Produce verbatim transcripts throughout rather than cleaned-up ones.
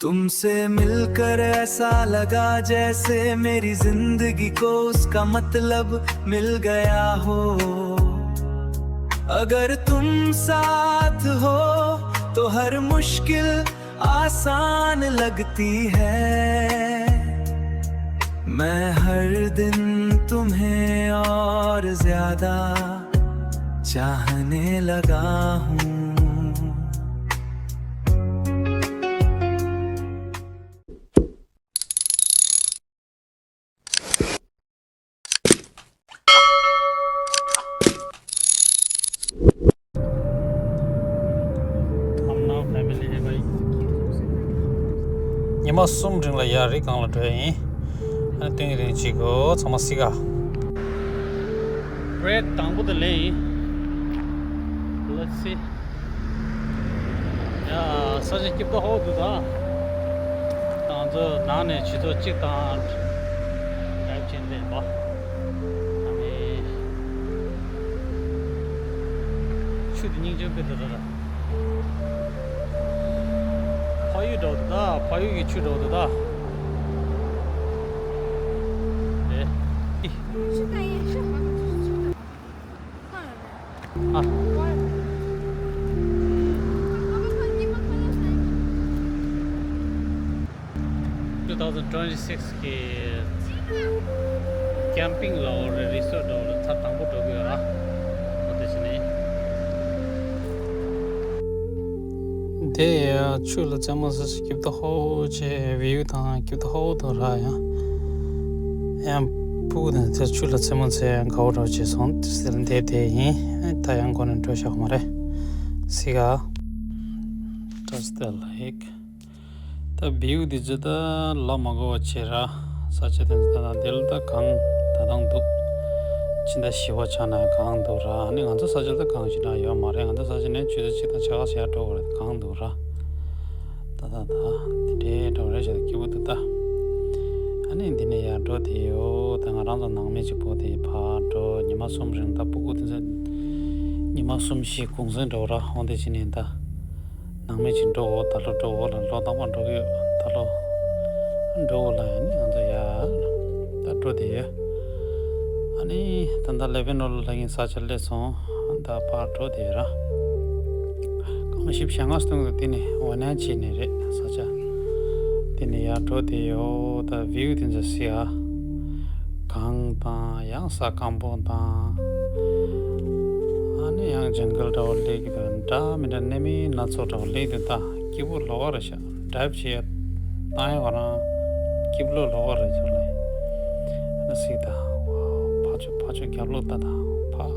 तुमसे मिलकर ऐसा लगा जैसे मेरी जिंदगी को उसका मतलब मिल गया हो। अगर तुम साथ हो तो हर मुश्किल आसान लगती है। मैं हर दिन तुम्हें और ज्यादा चाहने लगा हूँ। ཉི་མ་གསུམ་རིང་ལ་ཡར་རི་སྒང་ལ་འགྲོ་ཡ་ཡིན། ཨ་ནི་སྟོན་གྱི་རིང་གཅིག་གོ་ཚང་མ་སི་ག་བྷི་རེག་དང་པོ་དེ་ལེན་ཡིན། Let's see. ཡ། ས་ཆ་སྐྱིད་པོ་ཧོ་འདུག་ད། ང་ཚོ་ནང་ནས་ཆུ་ཚོད་གཅིག་དང་ཌ་རའིབ་བྱས་ནས་སླེབས་པ། ཨ་ནི་ཆུ་དེ་སྙིང་རྗེ་དཔེ་འདུག་ད། ད་ཕ་ཡུལ་འདྲ་བོ་འདུག་ད། ཕ་ཡུལ་གྱི་ཆུ་འདྲ་བོ་འདུག་ད། རེད། ཨ། Two thousand twenty-six གི་ཀེམ་པིང་ལ་འོ་རེ་རི་སོར་ཊི་འོ་རེ་ཚར་དང་པོ་འགྲོ་གི་ཡོད་ར། འོ་དེ་བྱས་ནས། དེ་ཡ་ཆུ་ལ་རྩེད་མོ་ཟེར་སྐྱིད་པོ་ཧོ་ཆེ་བིའུ་དང་སྐྱིད་པོ་ཧོ་དོ་ར་ཡང་། ཡང་ཕྲུ་གུ་དང་དེ་ཆུ་ལ་རྩེད་མོ་རྩེ་ཡང་དགའ་བོ་འདྲ་བྱས་སོང་། དེ་ལ་འདེབས་དེ་ཡིན། ད་ཡང་འགོ་ནས་འགྲོ་ཤག་མ་རེད། སི་ག That's the lake. ད་བིའུ་འདི་ཚོ་ད་ལབ་མ་དགོས་པ་བྱས་ར། ས་ཆ་དེ་ཚོ་ད་ད་འདི་ལ་ད་གངས་ད་དང་འདུག་ཕྱི་ཟླ་བཞི་པ་ཆགས་ན་གངས་འདུག་ར། ཨ་ནི་ང་ཚོ་ས་ཆ་ད་གངས་ཞེ་དྲག་ཡོད་མ་རེད། ང་ཚོ་ས་ཆ་ནས་ཆུ་ཚོད་གཅིག་དང་ཕྱེད་ཀ་ཞིག་ཡར་འགྲོ་དགོས་རེད། གངས་འདུག་ར། ད་ད་ད་དེ་འདྲའི་འགྲོ་རེད་ཤག་སྐྱིད་པོ་འདུག་ད། ཨ་ནི་འདི་ནས་ཡར་འགྲོ་དེ་ཡོད། ད་ང་རང་ཚོ་ནང་མི་གཅིག་པོ་དེ་ཕར་འགྲོ། ཉི་མ་གསུམ་རིང་ད་སྤུ་གུ་དེ་ཚོ་ཉི་མ་གསུམ་བཞི་གུང་སེང་འགྲོ་ར། འོང་དེ་ཕྱི་ནས་ད། ནང་མི་ཅིག་འགྲོ་འོ། ད་ལོ་འགྲོ་འོ་ལ་ལོ་རྟག་པར་འགྲོ་གི་ཡོད། ད་ལོ་འགྲོ་འོ་ལ་ཡ་ནི་ང་ཚོ་ཡ་ད་འགྲོ་དེ་ཡོད། ཨ་ནི་ད་ལྟ་ལེ་བན་ནོ་ལ་ལ་ཡིན་ས་ཆ་སླེབས་སོང་། ད་ཕར་འགྲོ་དེ་ར། སྐར་མ་བཞི་བཅུ་ཞེ་ལྔ་སྟོང་དུ་དེ་ནི་འོ་ན་བྱས་ནས་རེད་ས་ཆ། དེ་ནི་ཡར་འགྲོ་དེ་ཡོད། ད་བིའུ་དེ་ཚོ་སི་ཨ། གངས་དང་ཡང་ས་སྐམ་པོ་དང་། ཨ་ནི་ཡང་ཇང་གལ་འདྲ་བོ་སླེབས་ཀྱི་འདུག་འདྲ་མི་འདྲ་གནས་མིན་སྣ་ཚོགས་འདྲ་བོ་སླེབས་འདུག་ད་སྐྱིད་པོ་ལོགས་ཀ་རེད་ཤག་ཌ་རའིབ་བྱེད་ཡ་བཏང་ཡ་ཁོ་རང་སྐྱིད་པོ་ལོགས་ཀ་རེད་ཚོ་ལ། ཨ་ནི་སི་ད་ཕར་ཕྱོགས་ཕར་ཕྱོགས་རྒྱབ་ལོགས་ལྟ་ད་ཕར་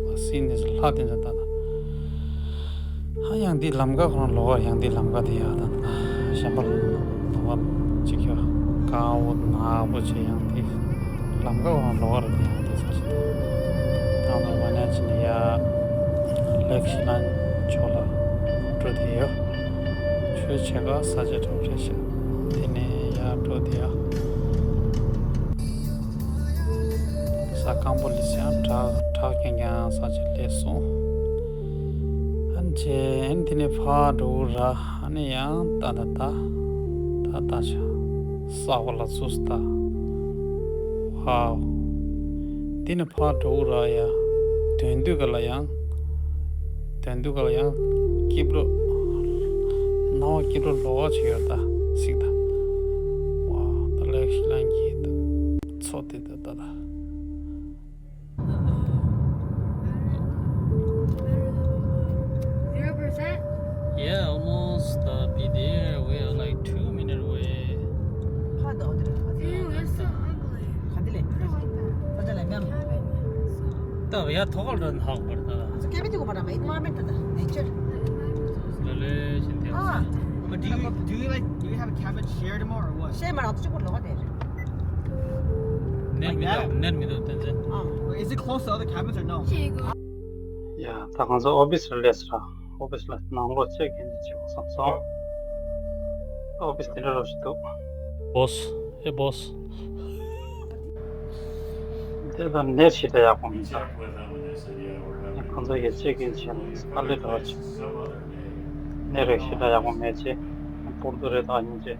ཕར་སི་ནས་ལྷ་དེ་ཚོ་ལྟ་ད། ཧ། ཡང་འདི་ལམ་ཁ་ཁོ་རང་ལོགས་ཀ། ཡང་འདི་ལམ་ཁ་དེ་ཡག་དང་གཞན་པ་ལོགས་ཀ་ཅིག་ཡོད། དཀར་པོ་ནག་པོ་བྱས། ཡང་འདི་ལམ་ཁ་ཁོ་རང་ལོགས་ཀ་རེད། དེ་ཡང་འདི་ས་ཆ་དེ་ད་ང་ཚོ་ཝ་ནན་ཕྱིན་ནས་ཡར་ལེག་ཤི་ལན་ཕྱོགས་ལ་འགྲོ་དེ་ཡོད། ཆུ་ཕྱེད་ཀ་ས་ཆ་གྲོགས་རེད་ཤག་དེ་ནས་ཡར་འགྲོ་དེ་ཡོད། ས་སྐམ་པོ་ལི་ཚང་བྲག་བྲག་རྐྱང་རྐྱང་ས་ཆ་སླེབས་སོང་། ཨ་ནི་ཅེ་ཨ་ནི་དེ་ནས་ཕར་འགྲོ་ར། ཨ་ནི་ཡང་ད་ད་ད་ད་ད་ཆ་ས་འོག་ལ་ཚུགས་ད། ཝའོ། དེ་ནས་ཕར་འགྲོ་ར་ཡ། དོན་དུས་ག་ལ་ཡང་། དོན་དུས་ག་ལ་ཡང་། སྐྱིབས་ལོ། སྣང་བ་སྐྱིབས་ལོ་ལོགས་ཀ་ཅིག་ཡོད་ད་གཟིགས་ད། ཝའོ། ད་ལེགས་ཤི་ལན་གྱི་ད། མཚོ་དེ་ད་ད་ད། Zero percent? Yeah, almost, uh, be there. We are like two minute away. ཕ་དོ་དེ་རེད། ཕ་དེ་རེད། Ew, that's so ugly. ག་འདི་ལས། I don't like that. ཕ་དེ་ལས་མེམ། Cabin. ད་ཡ་ཐོག་ལ་ཧག་པར་ད། ཨ་ཚོ་ཀེ་བི་ཏི་གོ་པ་ད་མེད་མ་མེད་ད་ད་ནེ་ཅར། ལ་ལེ་ཤིན་ཏེ། ཨ། But do you, do you like, do you have a cabin share tomorrow or what? ཤེས་མ་རང་ཚོ་གཅིག་པོ་ལོག་དེ་རེད། ནེར་མི་འདུག་ནེར་མི་འདུག་བསྟན་འཛིན། ཨ། Is it close to other cabins or no? ཡ། ད་ང་ཚོ་ཨོ་ཕི་སི་ལ་སླེབས་སོང་། ཨོ་ཕི་སི་ལ་ནང་ལོགས་ཅེག་ཨིན་བྱེད་དགོས་བསམ་སོང་། ཨོ་ཕི་སི་དེ་འདྲ་རོ་ཞིག་འདུག Boss, hey boss. དེ་ལ་ནེར་ཞེ་དྲག་ཡག་པོ་མི་འདུག་ཁོང་ཚོ་གིས་ཅེག་ཨིན་བྱས་ནས་ཨར་ལི་འདྲ་བོ་ཅིག་ནེར་རེ་ཞེ་དྲག་ཡག་པོ་མེད་ཅེས། སྐོར་དུ་རེད་ད་སྙིང་རྗེ།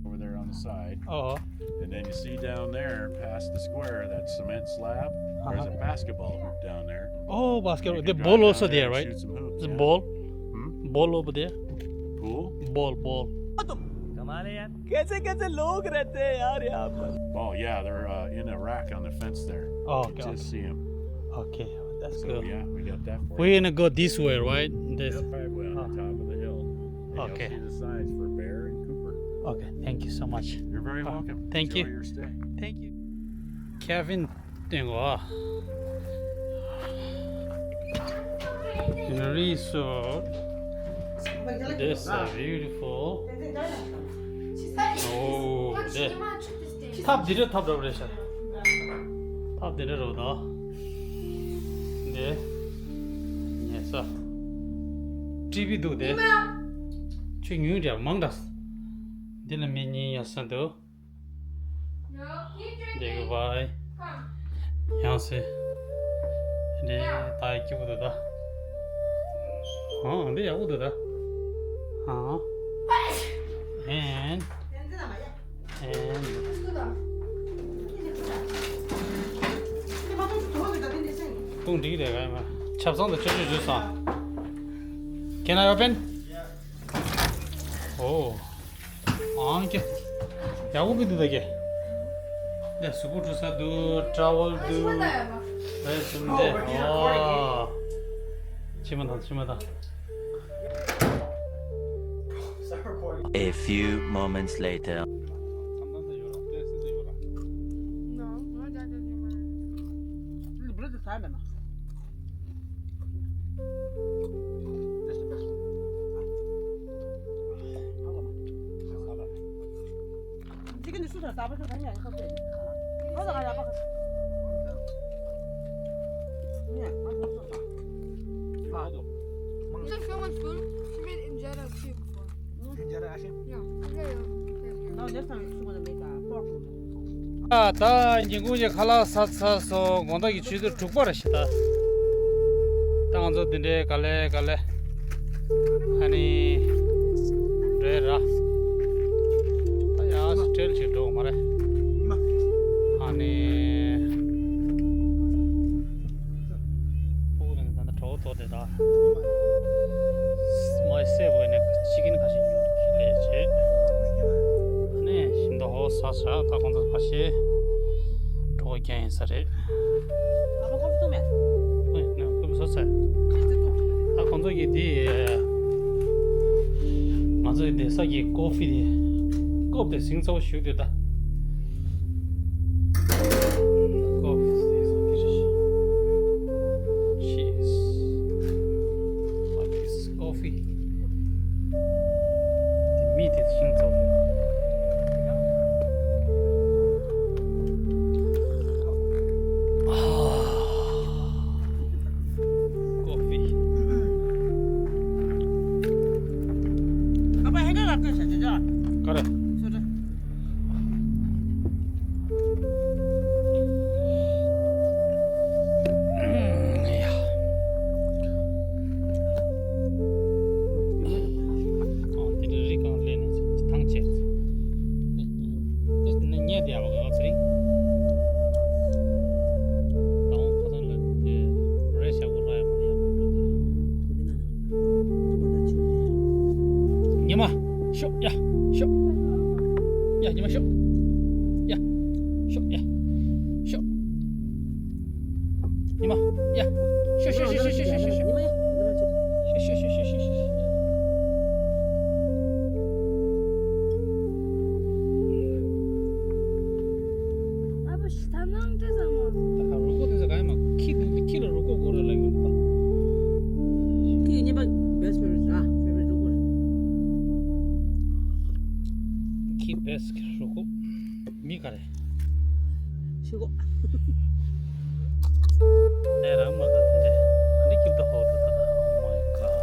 Over there on the side. Oh. And then you see down there, past the square, that cement slab, there's a basketball hoop down there. Oh, basketball. The ball also there, right? Shoot some hoops, yeah. Ball. Hmm? Ball over there. Pool? Ball, ball. कमाल है यार। कैसे कैसे लोग रहते हैं यार यहाँ पर। Oh yeah, they're uh, in a rack on the fence there. Oh, okay. You just see them. Okay, that's good. So yeah, we got that for you. We're gonna go this way, right? This. Yep, right way on the top of the hill. And you'll see the signs for bear and cooper. Okay, thank you so much. You're very welcome. Thank you. Enjoy your stay. Thank you. Kevin, ཏེ་ང་། Very so. This is beautiful. Oh, this. ཐབ་འདི་འདྲ་ཐབ་འདྲ་རེད་ཤག་ཐབ་འདི་འདྲ་རེད་ད། འདི། ཉེ་ས། ཀྲི་བི་འདུག་དེ། ཁྱོད་ཉུང་འདྲ་མང་འདྲ། འདི་ལ་མི་གཉིས་ཡ་ས་འདུག་འདི་གི་བའི། ཡང་སེ། འདི་ད་ཡ་སྐྱིད་པོ་འདུག་ད། ཨང་འདི་ཡག་པོ་འདུག་ད། ཨང་། ཨེན། ཨེན། ཁུངས་འགྲིག་རེད་ག་ཡ་མ། ཆབ་གསང་དང་ཆབ་ཆུ་ཞུ་སོང་། Can I open? Oh. ཨང་ཀྱ། ཡག་པོ་གི་འདུག་ད་ཀྱ། འདི་གཟུགས་པོ་འཁྲུ་ས་འདུག་ཀྲ་ཝལ་འདུག་རེད་སུམ་འདི། ཨོ། ཕྱི་མ་དང་ཕྱི་མ་དང་། A few moments later. There's so much food. She made injera too before. Injera ashi? Yeah. Okay, yeah. ད་ད་ཉིན་གུང་གི་ཁ་ལག་ཟ་ཚར་སོང་། དགོང་དག་གི་ཆུ་ཚོད་དྲུག་པ་རེད་ཤག་ད། ད་ང་ཚོ་འདི་འདྲའི་ག་ལེ་ག་ལེ། ཨ་ནི། འགྲོ་ཡ་ར། ད་ཡ་ཧོ་ཊེལ་ཅིག་འགྲོ་དགོས་མ་རེད། ཨ་ནི། སྤུ་གུ་དང་ད་ལྟ་གྲོད་ཁོག་ལྟོགས་བསྡད་ད། མ་ཡི་སེ་བོ་ནས་ཅི་ཀིན་ཁ་ཤས་ཉོས་ནས་ཁྱེར་སླེབས་བྱས། ཨ་ནི་ཞིམ་མདོག་ཧོ་ཟ་ཟ། ད་ཁོང་ཚོ་ཕ་ཤེ་གྲོད་ཁོག་རྒྱག་ཡིན་ས་རེད། ཨ་ཕ་ཁོ་ཚོ་མེད། ཨེ་ནས་ཁོ་ཚོ་ཟ། ད་ཁོང་ཚོ་གི་དེ། ང་ཚོ་དེ་ས་གི་ཀོ་ཧྥི་དེ། ཀོབ་དེ་ཟིང་ཚ་བོ་ཞིག་དེ་ད། Coffee, this one, this is cheese. What is coffee? The meat is in coffee. Ah, coffee. Correct. ཉི་མ། ཤོག་ཡ། ཤོག་ཡ། ཉི་མ་ཤོག་ཡ། ཤོག་ཡ། ཤོག་ཉི་མ། ཡ། ཤོག་ཤོག་ཤོག་ཤོག་ཨ་ཕ་ཞི་ཐ་ནང་འདྲ་ཟ་མ། ད་ཁ་རུ་ཀོ་དེ་ཚོ་ག་ཡིན་མ། ཁྱི་དེ་ཁྱི་ལ་རུ་ཀོ་དགོས་རེད་ལབ་ཡོད་ད། ཁྱི་གཉིས་པ་best favorite ར། favorite རུ་ཀོ་རེད། ཁྱི་best རུ་ཀོ། མི་ག་རེ། ཤི་གོ། ནས་རང་མ་ག་དེ་འདྲས། ཨ་ནི་ཁྱིམ་ད་ཧོ་ད་ད་ད། Oh my god.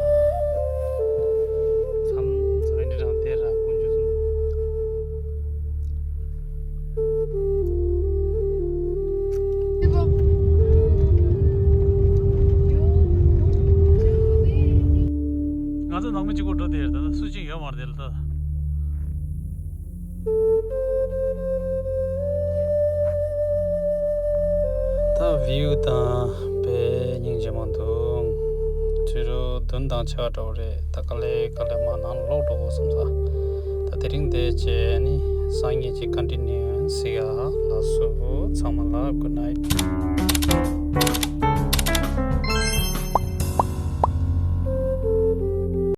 མཚམས་མཚམས་འདི་རང་དེ་ར་དཀོན་མཆོག་གསུམ། ང་ཚོ་ནང་མི་གཅིག་པོ་འགྲོ་དེ་ད་ད་སུ་གཅིག་ཡོད་མ་རེད་དེ་ལ་ད། ད་བིའུ་དང་དཔེ་སྙིང་རྗེ་མོ་འདུག་ཕྱི་རུ་བདུན་དང་ཕྱེད་ཀ་འགྲོ་གི་རེད། ད་དཀའ་ལས་དཀའ་ལས་མ་ནང་ལོག་འགྲོ་དགོས་བསམ་ས། ད་དེ་རིང་འདི་བྱས་ནི་སང་ཉིན་གྱི་ཀོན་ཊི་ནིའུ་ཟིག་ཡ། ལགས་སོ། ཚང་མ་ལ་གུཌ་ནའིཊ།